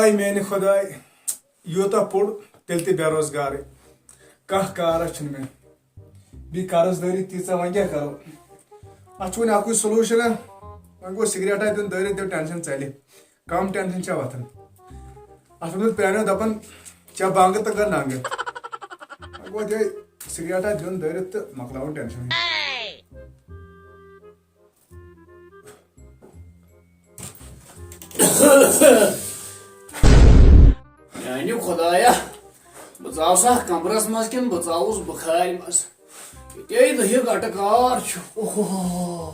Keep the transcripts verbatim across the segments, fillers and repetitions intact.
A میانہِ خۄداے، یوٗتاہ پوٚر تیٚلہِ تہِ بے روزگارٕے، کانٛہہ کارا چھُنہٕ مےٚ، بیٚیہِ قرض دٲری تیٖژاہ، وۄنۍ کیٛاہ کرو؟ اتھ چھُ وۄنۍ اکُے solution، وۄنۍ گوٚو سگریٹا دیُن دٲرِتھ، دِیو tension ژلہِ، کم tension چھا وۄتھان۔ اتھ منٛز پرٛانیو دپان، چےٚ بنٛگہٕ تہٕ کر ننٛگہٕ۔ وۄنۍ گوٚو یِہوٚے سگریٹا دیُن دٲرِتھ تہٕ مۄکلاوُن tension۔ میانہِ خۄدایا، بہٕ ژاوسا کمرس منٛز کِنہٕ بہٕ ژاوُس بُخارِ منٛز؟ ییٚتے دٔہہِ گٹہٕ کار چھُ۔ اوہو۔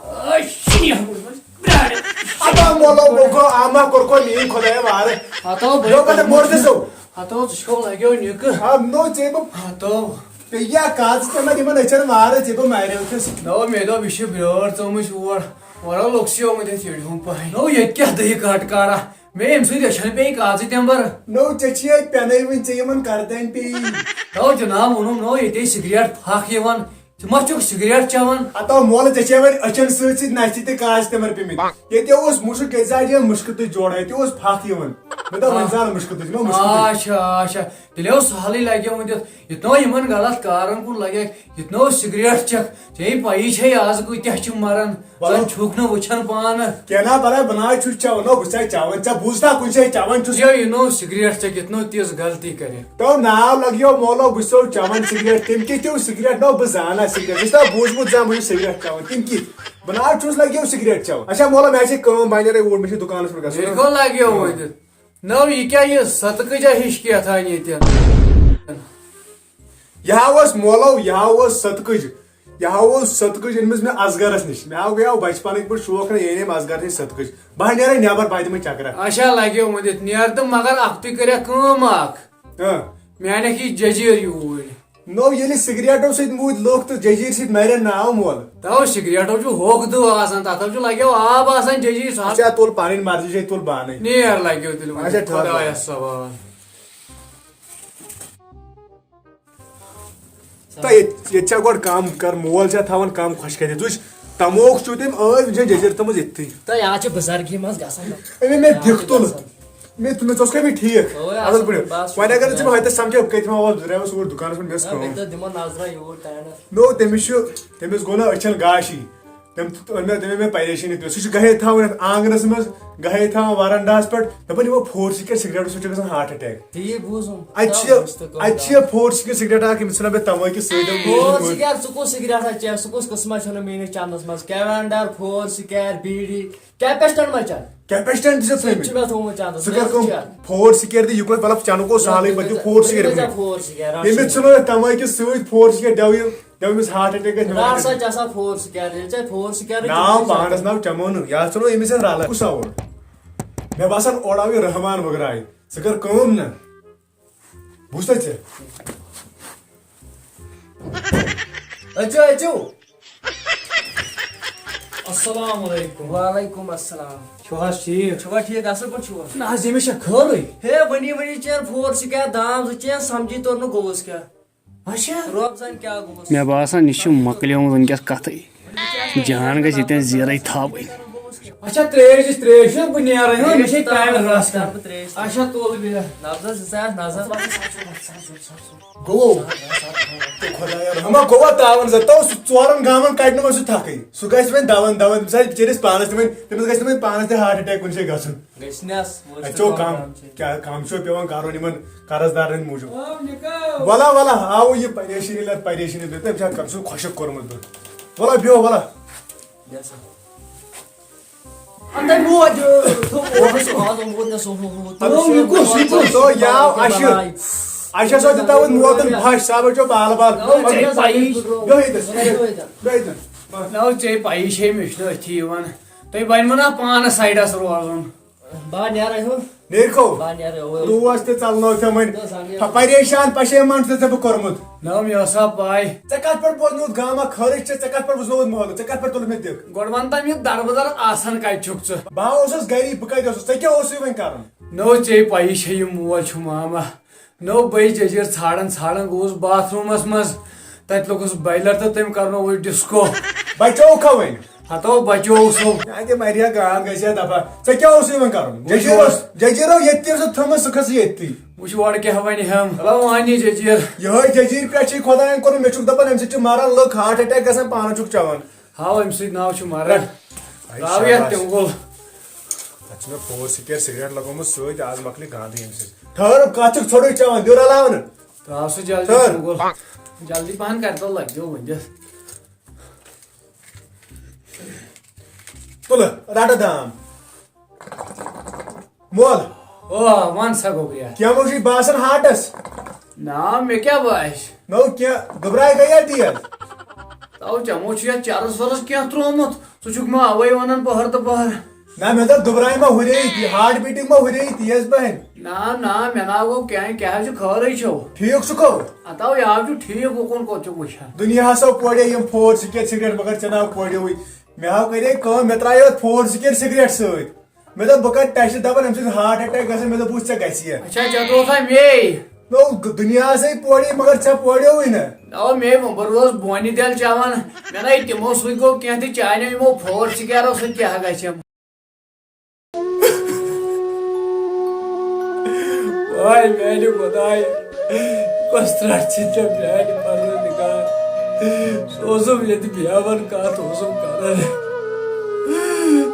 اَے شیخ، بہٕ چھُس بیٛارِ۔ اَتھ آو مولو بوکو، آما کوٚرکو میٛٲنۍ خۄدایا وارٕ۔ ہتو بہٕ یو کتھ موزٕ سو۔ ہتو ژٕ چھُکھ لگیو نِکہٕ۔ آ، نو ژےٚ بہٕ۔ ہتو۔ تہٕ یا کاژٕ ژےٚ ما یِمن أچھن وارٕ، ژےٚ بہٕ ماریو تھس۔ نو مےٚ دوٚپ، یہِ چھِ بیٲر ژٲمٕژ اور۔ اورٕ لوٚگ سٕے آمُت یَتھ یٔڈۍ ہُنٛد پہن۔ نو ییٚتہِ کیٛاہ دٔہہِ گٹہٕ کارا؟ مےٚ ییٚمہِ سۭتۍ أچھن پیٚیہِ کاژٕ تٮ۪مبر۔ نو، ژےٚ چھِی اَتہِ پٮ۪نَے وٕنہِ، ژےٚ یِمَن کَردَنۍ پیٚیی۔ تو جِناب ووٚنُم، نو ییٚتے سِگریٹ پھَکھ یِوان، ژٕ ما چھُکھ سِگریٹ چٮ۪وان؟ ہتو مولہٕ، ژےٚ چھے وۄنۍ أچھن سۭتۍ سۭتۍ نَستہِ تہِ کاژٕ تٮ۪مبر پیٚمٕتۍ۔ ییٚتہِ اوس مُشُک، ییٚتہِ زاے یہِ مُشکہٕ تُج جوڑا، ییٚتہِ اوس پھَکھ یِوان۔ مےٚ دوٚپ، وۄنۍ آ۔ زال مُشکہٕ تُج، مہ مُشکہٕ تُج۔ آچھا، آچھا، تیٚلہِ اوس سہلٕے لگیومُت یَتھ۔ یہِ تہِ نو یِمن غلط کارن کُن لگیکھ، یہِ تہِ نو سِگریٹ چکھ۔ ژےٚ پَیی چھے آز کۭتیاہ چھِ مران۔ وَلہٕ۔ زَن چھُکھ نہٕ وٕچھان پانہٕ۔ کینٛہہ نا پرواے، بہٕ نہ حظ چھُس چٮ۪وان، نو بہٕ چھُسے چٮ۪وان، ژےٚ بوٗزتھا کُنہِ جایہِ چٮ۪وان چھُس؟ یہِ نو سِگریٹ، ژےٚ کِتھ نو تِژھ غلطی کٔرِتھ؟ تو ناو لگیو مولو، بہٕ چھُسو چٮ۪وان سِگریٹ، تِم کِتھ ہیوٗ سِگریٹ نو بہٕ زانان سِگریٹ، ژےٚ چھُتھا بوٗزمُت زانٛہہ بہٕ چھُس سِگریٹ چٮ۪وان، تِم کِتھ؟ بہٕ نہ حظ چھُس لگیو سِگریٹ چٮ۪وان۔ اچھا مولو، مےٚ چھے کٲم، بہٕ نیرے اوٗرۍ، مےٚ چھِ دُکانس پٮ۪ٹھ گژھُن۔ بِلکُل لگیو وۄنۍ۔ نو یہِ کیٛاہ یہِ ستہٕ کٔجا ہِش کیٛاہ تھانۍ ییٚتہِ؟ یہِ ہا اوس مولو، یہِ ہا اوس ستہٕ کٔج۔ یہِ ہا اوس ستہٕ کٔج أنمٕژ مےٚ اصغرس نِش۔ مےٚ ہا گٔیو بچپنٕکۍ پٲٹھۍ شوق، نہ یہِ أنۍ أمۍ اصغر نِش ستہٕ کٔج۔ بہٕ ہا نیرے نٮ۪بر، بہٕ ہا دِمے چکرا۔ اچھا، لگیو وۄنۍ دِتھ نیر تہٕ مگر اکھتُے کٔرِکھ کٲم اکھ۔ اۭں۔ مےٚ انکھ یہِ ججیٖر یوٗرۍ۔ نو، ییٚلہِ سگریٹو سۭتۍ موٗدۍ لُکھ تہٕ ججیٖر سۭتۍ مرن ناو مول۔ تو سگریٹو چھُ ہوٚکھ دٕہ آسان، تتھ حظ چھُ لگیو آب آسان ججیٖر سُہ حظ۔ اچھا، تُل پنٕنۍ مرضی چھے، تُل پانے۔ نیر لگیو تیٚلہِ وۄنۍ اچھا، ٹھٔہر، خۄدایس ٹھٔہر۔ سوال۔ تہٕ ییٚتہِ، ییٚتہِ چھا گۄڈٕ کم کر، مول چھا تھاوان کم خۄش کٔرِتھ؟ وٕچھ، تموک چھُ تٔمۍ ٲدۍ وٕنہِ چھےٚ جٔجیٖر تھٲومٕژ ییٚتھٕے۔ تہٕ یا چھِ بُزرگی منٛز گژھان۔ أمۍ مےٚ دِکھ تُل۔ مےٚ تُل، مےٚ ژٕ اوسکھا مےٚ ٹھیٖک؟ اوے، اصٕل اصٕل پٲٹھۍ۔ پٲٹھۍ، بس وۄنۍ اگر نہٕ ژٕ شُکر۔ وۄنۍ تَس سمکھے، بہٕ کَتہِ ما واتہٕ، درٛایوس اوٗرۍ دُکانَس پٮ۪ٹھ، مےٚ ٲس نہ، کٲم۔ بیٚیہِ تہِ دِمو نظرہ یوٗرۍ تانٮ۪تھ۔ نو، تٔمِس چھُ، تٔمِس گوٚو نہ أچھَن گاشی۔ تٔمۍ تہِ أنۍ مےٚ، تٔمۍ أنۍ مےٚ پریشٲنی تُلِتھ۔ سُہ چھُ گاہے تھاوان یَتھ آنٛگنَس منٛز، گاہے تھاوان وَرَنڈَہَس پٮ۪ٹھ، دَپان، یِمو فور سِگریٹ، سِگریٹو سۭتۍ چھُ گژھان ہارٹ اٹیک۔ تی بوٗزُم۔ اَتہِ چھِ، تَوے چھُس تہٕ اَتہِ چھِ فور سِگریٹ، سِگریٹ اَکھ، ییٚمِس چھُنہ مےٚ تَمٲکۍ سۭتۍ فور سِگریٹ، ژٕ کُس سِگریٹ ہا چٮ۪کھ؟ سُہ کُس قٕسمہ چھُنہٕ میٛٲنِس چَندَس منٛز؟ کیوینڈر، فور سِگریٹ، بیٖڑی، کیپیسٹن ما چَکھ؟ کیپیسٹن تہِ چھِ سُہ تہِ چھُ تھٲومٕتۍ۔ مےٚ تھوٚومُت چَندَس ژٕ کر منٛز کٲم، چَکھ۔ فور سِگریٹ تہِ، یہِ کوٚر مطلب چَنہٕ گوٚو سہلٕے، پَتہٕ یہِ فور سِگریٹ۔ فور سِگریٹ، رَٹھ ییٚمِس سا۔ چھُنہٕ تَمٲکۍ سۭتۍ فور سِگریٹ، دَوِ، دَوِ أمِس ہارٹ اٹیک گژھِ، رَٹھ سا، چَتھ سا فور سِگریٹ، ییٚلہِ ژےٚ فور سِگریٹ ناو چھُے پانَس ناو چَمو نہٕ، یہِ حظ ژھٕنو أمِس یَتھ رَلہٕ۔ کُس آو؟ مےٚ باسان اورٕ آو یہِ رحمان وغٲرٕ آیہِ۔ ژٕ کر کٲم نہ۔ بوٗزتھا ژےٚ؟ أژِو، أژِو۔ السلام علیکم۔ وعلیکم السلام۔ چھِو حظ ٹھیٖک؟ چھِوا ٹھیٖک؟ اَصٕل پٲٹھۍ چھِوا؟ نہ حظ، ییٚمِس چھےٚ خٲرٕے۔ ہے، ؤنی ؤنی چین فور سِگریٹ دام زٕ چین، سمجھی توٚر نہٕ گوٚوُس کیٛاہ۔ اچھا۔ رۄب زن کیٛاہ گوٚوُس۔ مےٚ باسان، یہِ چھُ مۄکلیومُت وٕنکیٚس کتھٕے۔ جان گژھِ ییٚتٮ۪ن زیرٕے تھاوٕنۍ۔ اچھا، ترٛیش دِس، ترٛیش چھُ، بہٕ نیرٕ، ہہ، مےٚ چھے کامہِ رژھ کھنٛڈ۔ ترٛیش۔ اچھا، تُل بیٚہہ۔ نبضس زٕ ساس، نظر۔ گوٚو۔ تہٕ خۄدایا رحم۔ اما گوٚوا تاوان زن، تو سُہ ژورن گامن کڑِ نہٕ وۄنۍ سُہ تھکھٕے۔ سُہ گژھِ وۄنۍ دون دون، بِچٲرِس پانس تہِ وۄنۍ، تٔمِس گژھِ نہٕ وۄنۍ پانس تہِ ہارٹ اٹیک کُنہِ جایہِ گژھُن۔ گژھِ نس، وۄنۍ اَتہِ چھُ چھو کم کم، چھُ۔ کیٛاہ کم چھُ پٮ۪وان کرُن یِمن قرض دارن موٗجوٗب؟ او نِکو۔ ولا، ولا، آو یہِ پریشٲنی لد، پریشٲنی لد، تٔمۍ چھا کم سُہ خۄشک کوٚرمُت بہٕ۔ ولا، بیٚہو، ولا۔ بیٚہہ سا۔ اندر ووت، یہِ، تھوٚو، اوس، آز ووت مےٚ سُہ، ہُہ، ہُہ، تَمیُک تَمیُک یہِ کُس، یہِ کُس؟ سُہ، یہِ آو اَسہِ۔ بَناے۔ اَسہِ ہسا دیُت تَوَے موتُن پھش، سُہ ہسا چھُ بال بال۔ نو، ژےٚ پَیی۔ بیٚہو ییٚتٮ۪س، بیٚہو ییٚتٮ۪س۔ نو، ژےٚ پَیی چھے، مےٚ چھُنہٕ أتھی یِوان۔ تُہۍ ؤنِو نا پانَس سایڈَس روزُن۔ بہٕ ہا نیرے ہُہ۔ نیرکھو۔ بہٕ ہا نیرے ہُہ۔ روز تہِ ژلنو ژےٚ وۄنۍ۔ بہٕ ہا نیرے۔ پریشان پشیمان چھُ ژےٚ بہٕ کوٚرمُت۔ نہ، مےٚ ٲس ہا پاے۔ ژےٚ کتھ پٮ۪ٹھ بوزنووُتھ گامہ خٲرج چھِ، ژےٚ کتھ پٮ۪ٹھ بوزنووُتھ محلہٕ، ژےٚ کتھ پٮ۪ٹھ تُلُتھ مےٚ دِکھ؟ گۄڈٕ ون تہ مےٚ دربدر آسان کتہِ چھُکھ ژٕ؟ بہٕ ہا اوسُس گری، بہٕ کتہِ اوسُس؟ ژےٚ کیٛاہ اوسُے وۄنۍ کرُن؟ نو، ژےٚ پَیی چھےٚ یہِ مول چھُ ماما۔ نو، بٔے جٔجیٖر ژھانڈان ژھانڈان گوٚوُس باتھ روٗمس منٛز۔ تتہِ لوٚگُس بایلر تہٕ تٔمۍ کرنووُس ڈسکو۔ بچوکھا وۄنۍ؟ ہتو بچو سو۔ اَتہِ واریاہ گان گژھِ ہا دفعہ۔ ژےٚ کیٛاہ اوسُے وۄنۍ کرُن؟ وٕچھ جٔجیٖر یور۔ اوس، جٔجیٖر اوس ییٚتہِ تہِ، سُہ تھٲومٕژ سُہ کھٔژ ییٚتہِ۔ وٕچھ اورٕ کیٛاہ وَنہِ ہم۔ مطلب وۄنۍ یہِ جٔجیٖر۔ یِہوٚے جٔجیٖر پٮ۪ٹھ چھُے خۄدایَن کوٚرمُت، مےٚ چھُکھ دَپان اَمہِ سۭتۍ چھُ مَران لُکھ، ہاٹ اٹیک گژھان، پانہٕ چھُکھ چٮ۪وان۔ ہاو، اَمہِ سۭتۍ ناو چھُ مَران۔ آے ترٛاو یَتھ شاباش۔ تیوٗل۔ اَتھ چھُ مےٚ فور سِکیر سِگریٹ لَگومُت سۭتۍ، آز مۄکلہِ گانٛدٕے اَمہِ سۭتۍ۔ ٹھٔہر، کَتھ چھُکھ ژھوٚرُے چٮ۪وان؟ دِیِو رلاونہٕ۔ ترٛاو سُہ جلدی ٹھٔہر۔ تیوٗل۔ جلدی پَہَن کَر تو لَگیو ؤنِتھ۔ تُلہٕ، رَٹہٕ دام۔ مول۔ او، وَن سا گوٚبریا۔ کیٛاہ مہ چھُے باسان ہاٹس؟ نا، مےٚ کیٛاہ باسہِ؟ نو کیٛاہ، دُبراے گٔیا تیز؟ تو چمو چھُ یتھ چرس ورس کینٛہہ ترٛوومُت، ژٕ چھُکھ مےٚ اوے ونان پہر تہٕ پہر۔ نہ، مےٚ دوٚپ دُبراے ما ہُرے تہِ، ہارٹ بیٖٹِنگ ما ہُرے تیز پہن؟ نا، نا، مےٚ نا گوٚو کینٛہہ، کیٛاہ حظ چھُ خٲرٕے چھو؟ ٹھیٖک چھُکو؟ اتاو یاو چھُ ٹھیٖک، اُکُن کوٚت چھُکھ وٕچھان؟ دُنیاہس ہو پورے یِم فور سِکیر سِگریٹ، مگر ژےٚ ناو پوریوٕے۔ مےٚ ہاو کرے کٲم، مےٚ ترٛایے اتھ فور سِکیر سِگریٹ سۭتۍ۔ مےٚ دوٚپ، بہٕ کَرٕ ٹٮ۪سٹ، دَپان، اَمہِ سۭتۍ ہارٹ اٹیک گژھان۔ مےٚ دوٚپ، وٕچھ، ژےٚ گژھِ یہِ۔ اچھا، ژےٚ ترٛووتھا مے؟ نو، دُنیاہَسٕے پوری، مگر ژےٚ پوریوٕے نہٕ۔ اَوا، مے ووٚن، بہٕ روزٕ بونہِ تیٚلہِ چٮ۪وان۔ مےٚ نَے تِمو سۭتۍ گوٚو کینٛہہ تہِ، چانیو یِمو فور سِکیرو سۭتۍ کیٛاہ گژھِ؟ واے میانہِ خۄدایہِ، کۄس ترٛٹھ چھِ ژےٚ میانہِ پروردگار؟ سُہ اوسُم ییٚتہِ بیہوان، کتھ اوسُم کران؟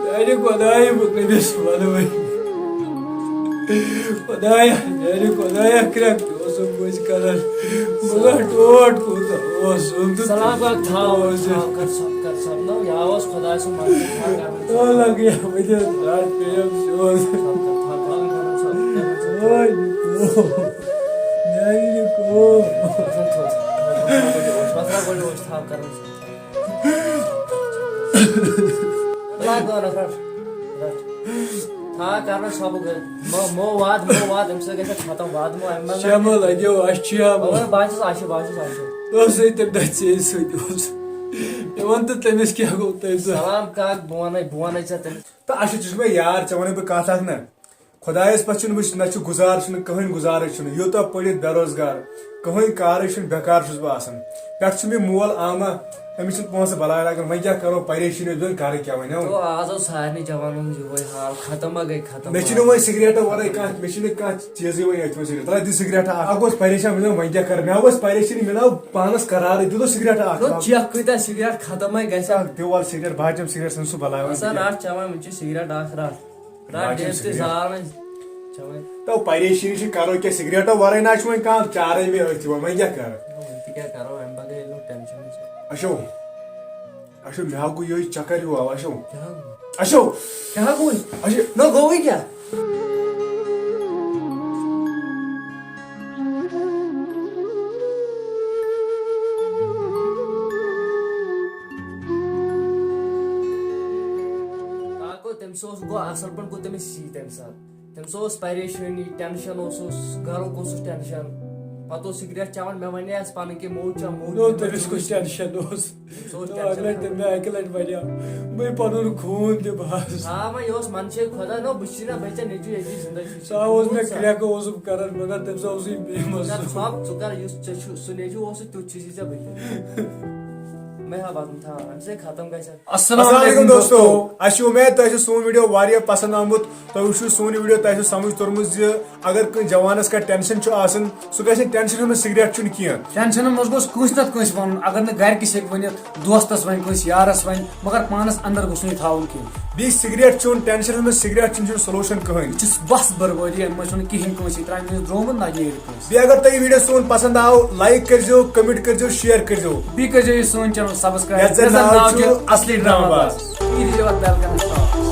میانہِ خۄدایہِ، بہٕ کٔمِس ونہٕ وۄنۍ؟ خۄدایا، میانہِ خۄدایا، کرٛٮ۪کھ تہِ اوسُم مٔنٛزۍ کران، مگر ٹوٹھ کوٗتاہ اوسُم تہٕ سلام کر، تھاو، اوس۔ تھاو کر، سب کر، سب نو، یا اوس خۄداے سُنٛد مرضی، تھاو کر۔ تو لگیا مجھے رات پہ افسوس۔ اوے نکو، میانہِ نکو۔ تھا کرو سب گٔے۔ مو، مو واد، مو واد، امہِ سۭتۍ گژھِ ختم، واد مو امہِ منٛز۔ شمع لگیو، اَسہِ چھُ یا مو۔ اوے، بہٕ حظ چھُس، اَسہِ چھُ، بہٕ حظ چھُس، اَسہِ چھُ۔ اوس ہے تَمہِ دۄہ ژےٚ سۭتۍ اوس۔ مےٚ وَن تہٕ تٔمِس کیٛاہ گوٚو تَمہِ دۄہ؟ سلام کاک، بہٕ وَنَے، بہٕ وَنَے ژےٚ تٔمِس۔ تہٕ اَسہِ چھُ، ژٕ چھُکھ مےٚ یار، ژےٚ وَنَے بہٕ کَتھ اَکھ نہ۔ خۄدایَس پَتھ چھُنہٕ وٕچھ، نہ چھُ گُزارٕ، چھُنہٕ کٕہٕنۍ گُزارٕ چھُنہٕ، یوٗتاہ پٔرِتھ بے روزگار، کٕہٕنۍ کارٕے چھُنہٕ، بیکار چھُس بہٕ آسان۔ پٮ۪ٹھٕ چھُ مےٚ مول آمہ، أمِس چھِنہٕ پونٛسہٕ بَلاے لَگان، وۄنۍ کیٛاہ کَرو، پریشٲنی زَن گَرٕ کیٛاہ وَنیو۔ تو آز اوس سارنٕے جوانَن ہُنٛد یِہوٚے حال، ختم ہا گٔے ختم۔ مےٚ چھِنہٕ وۄنۍ سِگریٹَو وَرٲے کانٛہہ، مےٚ چھِنہٕ کانٛہہ چیٖزٕے وۄنۍ أتھۍ منٛز سِگریٹ۔ تَلہ دِ سِگریٹا اَکھ۔ اَکھ اوس پریشان، مےٚ دوٚپ وۄنۍ کیٛاہ کَرٕ، مےٚ اوس پریشٲنی، مےٚ نہ آو پانَس قرارٕے، دِ تو سِگریٹا اَکھ۔ تو چیک کۭتیٛاہ سِگریٹ ختم ہَے گژھِ۔ اَکھ دِ وَلہٕ سِگریٹ، بہٕ ہا چَمہٕ سِگریٹ، ژھٕن سُہ بَلاے وۄنۍ۔ ہسا رَٹھ چٮ۪وان، وۄنۍ چھِ سِگریٹ اَکھ رَٹھ۔ رَٹھ بہٕ ہا چَمہٕ ڈیس تہِ سِگریٹ۔ زال وۄنۍ۔ چٮ۪وان۔ تو پریشٲنی چھِ، کَرو کیٛاہ، سِگریٹو وَرٲے نہ چھُ وۄنۍ کانٛہہ چارَے مےٚ أتھۍ وۄنۍ، وۄنۍ کیٛاہ کَرٕ؟ وۄنۍ تہِ کیٛاہ کَرو، اَمہِ بغٲر ییٚلہِ نہٕ ٹٮ۪نشَنٕے چھُ۔ اَچھو، اچھا، مےٚ ہا گوٚو یِہوٚے چکر ہیوٗ آو، اچھا۔ کیٛاہ گوٚو؟ اچھا۔ کیٛاہ گوٚو؟ اچھا۔ نہ گوٚوٕے کیٛاہ؟ آ، گوٚو تٔمِس اوس، گوٚو اَصٕل پٲٹھۍ گوٚو تٔمِس یی تَمہِ ساتہٕ۔ تٔمِس اوس پریشٲنی، ٹٮ۪نشَن اوسُس، گَرُک اوسُس ٹٮ۪نشَن۔ پَتہٕ اوس سِگریٹ چٮ۪وان، مےٚ وَنے اَسہِ پَنٕنۍ کِنۍ، مو چا، مو نو، چا، تٔمِس مو کُس چا۔ ٹٮ۪نشَن اوس؟ سُہ اوس نو، ٹٮ۪نشَن اَکہِ لَٹہِ، کھٮ۪وان۔ مےٚ اَکہِ لَٹہِ وَنیٛاو، بہٕ پَنُن خوٗن دِمہٕ ہَس۔ آ، وۄنۍ یہِ اوس منشے خۄدا، نو، بہٕ چھُس نہ بَچَن نیٚچوٗ ییٚتی زِندٕ چھُ۔ سُہ ہا اوس مےٚ سُہ کرٛٮ۪کہٕ اوسُم کَران، مگر تٔمِس اوسُے بے مَزٕ۔ ژٕ کَر ژھۄپ، ژٕ کَر، یُس ژےٚ چھُ، سُہ نیٚچوٗ اوسُے، تیُتھ چھُے ژےٚ بٕتھِ۔ مےٚ ہا وَدُن تھاو، اَمہِ سۭتۍ ختم گژھِ۔ السلام علیکم دوستو، اَسہِ چھِ اُمید تۄہہِ چھُ سون ویٖڈیو واریاہ پسنٛد آمُت، تۄہہِ وٕچھِو سون یہِ ویٖڈیو، تۄہہِ آسیو سمجھ توٚرمُت زِ اگر کٲنٛسہِ جوانس کانٛہہ ٹینشن چھُ آسان، سُہ گژھِ نہٕ ٹینشنس منٛز سگریٹ چیوٚن کینٛہہ۔ ٹینشنن منٛز گوٚژھ کٲنٛسہِ نتہٕ کٲنٛسہِ ونُن، اگر نہٕ گرِ کِس ہیٚکہِ ؤنِتھ، دوستس ونہِ، کٲنٛسہِ یارس ونہِ، مگر پانس اندر گوٚژھ نہٕ یہِ تھاوُن کینٛہہ۔ بیٚیہِ سگریٹ چیوٚن، ٹینشنس منٛز سگریٹ چیوٚن چھُنہٕ سولوشن کٕہٕنۍ۔ یہِ چھِ بس بربٲدی، امہِ منٛز چھُنہٕ کِہیٖنۍ کٲنٛسہِ ترٛامہِ منٛز درٛومُت نہ نیرِ کٲنٛسہِ۔ بیٚیہِ اگر تۄہہِ یہِ ویٖڈیو سون پسنٛد آو، لایک کٔرۍزیو، کمنٹ کٔرۍزیو، شیئر کٔرۍزیو۔ بیٚیہِ کٔرۍزیو یہِ سون چینل سبسکرائب۔ یتھ زن یتھ زن ناو ناو چھُ چھُ اصلی اصلی ڈرامہ ڈرامہ باز۔ باز۔ یہِ دیٖزیو اتھ بیل کنس پاور۔